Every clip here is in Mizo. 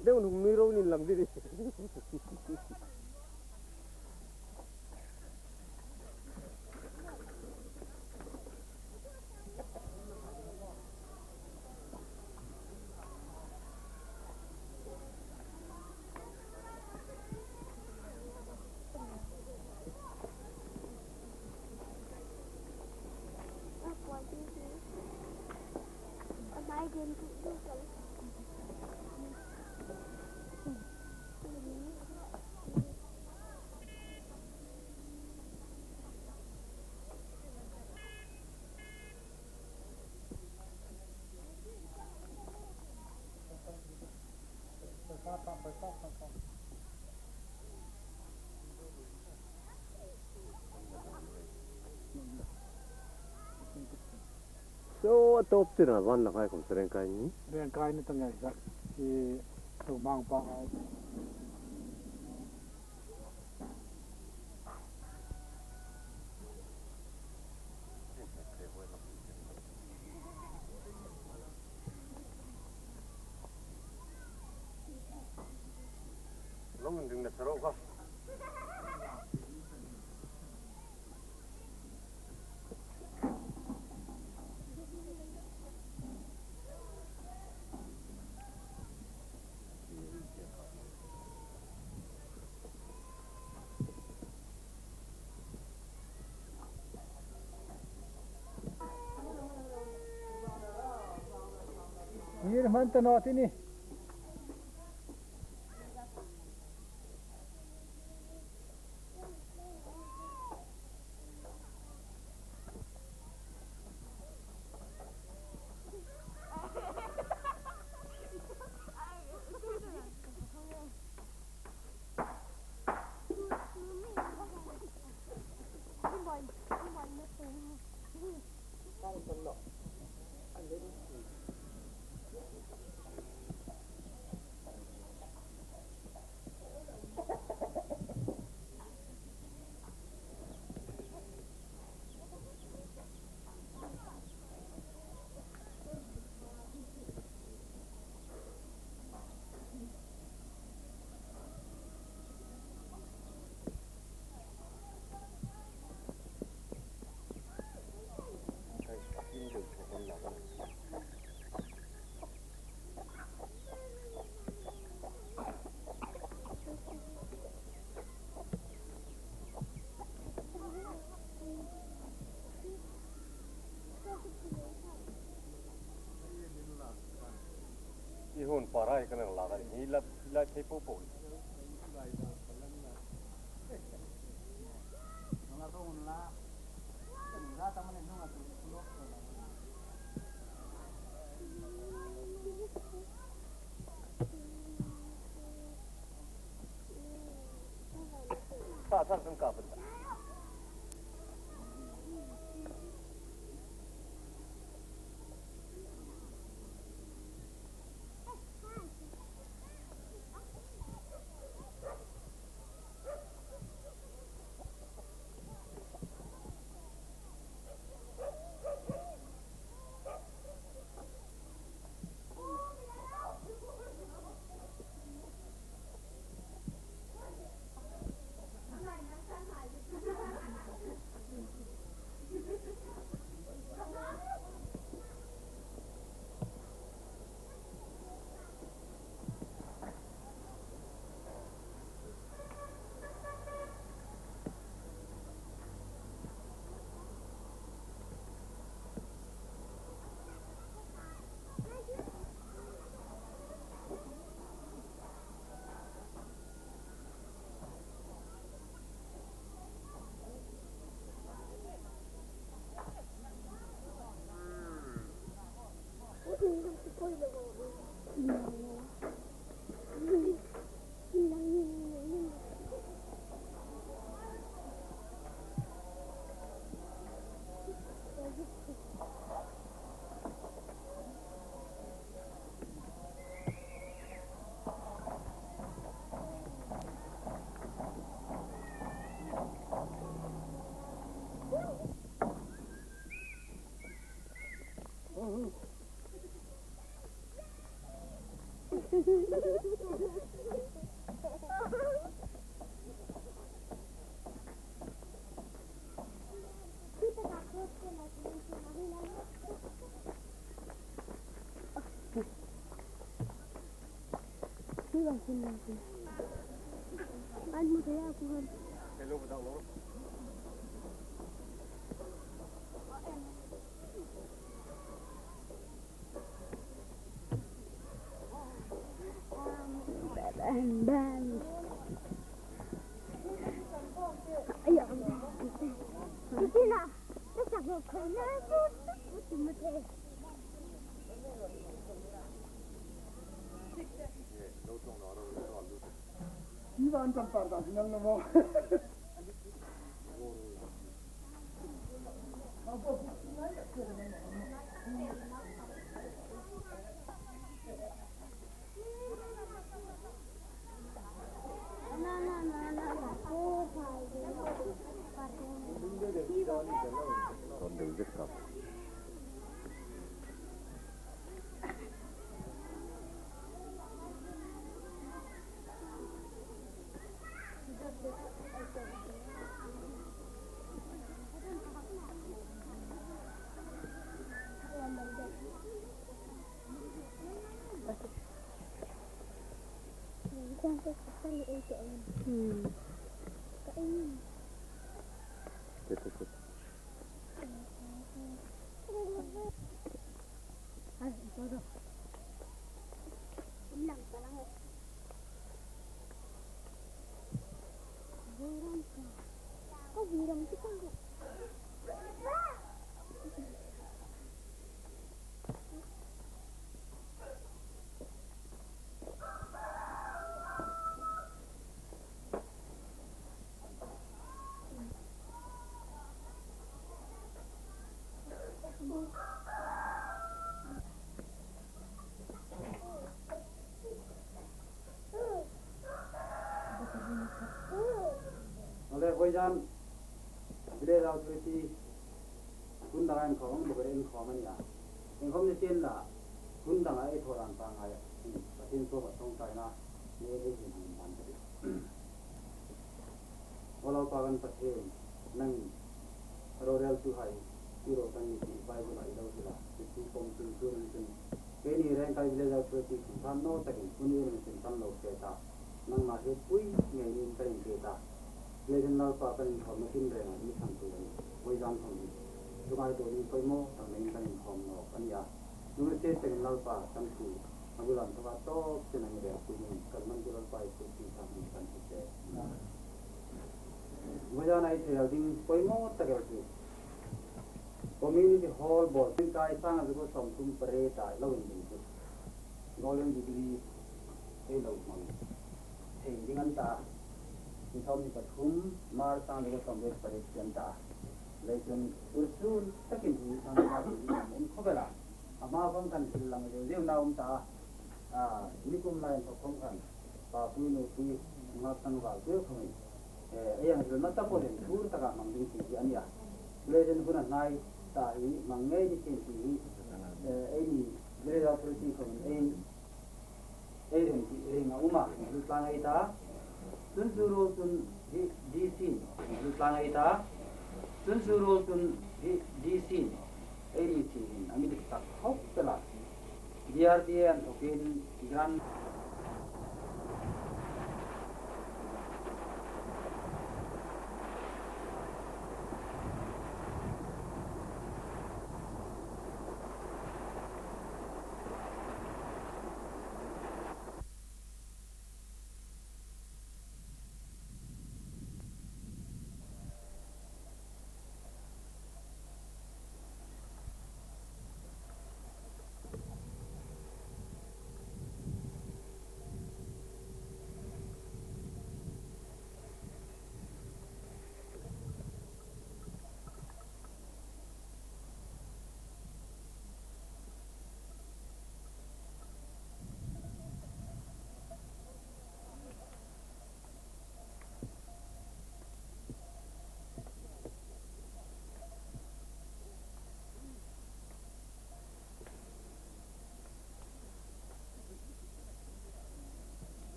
Deuh nung nui ro nin lang diri. So a top tin a van la ngai kom sereng kai ni. Reng kai ni tang sak i tu mang pa ai. Long ding na saro ka. Ngir man ta no tini. I hun parai kan ang laga ni la la thei po po. Sa sa kan ka ba. Awle Vawijan Village Authority hun danga inkhawm ang bawk inkhawm a ni a, inkhawm ni chin lah hun danga ei thawh dan pangngai Pathian pawh a tawngtaina nge ei hin ang dan ka ti. Aw Lalpa kan Pathian, nangin roreltu hai i rawh kan ni tih Bible ah i lo hrilh a, i thu pawm chung chu reng chun keini Rengkai Village Authority khum khan naw takin hun i reng chun kan lo hre ta, nangmah hi pui ngei niin kan inhre ta. Legend Lalpa kan inkhawmna tin rengah i chhan tur a ni. Vawidan thawm hi chungai turin pawimawh tak neiin kan inkhawm nawk a ni a. Nunga chet takin Lalpa kan thu a bulan thawk a tawp chen ang i rel puiin kan man chu Lalpa i thu chi kha hmun kan hmu che. Vawidan a i thei lo ding pawimawh tak erawh chu Community Hall bawr tangkai sanga chu 38 ah lo in ding chu Golden Jubilee ei lo hmang thei ding an ta a. Ni 23 March 1988 chu an ta a. Lei chuan urchun takin hi sangha tih hi an awm khawvel a, a hma vang khan thil lang zeuh zeuh na a awm ta a. Nikum lai an thawk khawm khan pa pui nu pui nghak tlangval deuh khawngin ei ang thil nasa pawhin thur takah hmang ding tih hi a ni a. Legend hun a hnai ta hi hmang ngei ni thin tih hi ei ni village authority khawngin ei ei reng tih ring a um a, hlu tlang ei ta. Chun chu rul chun hi DC hlu tlang ei ta. Chun chu rul chun hi DC ei ni thin in a mi dik tak khawp tel a. DRDA an thawkin Grand.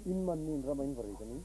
In man nin ram in vari kani.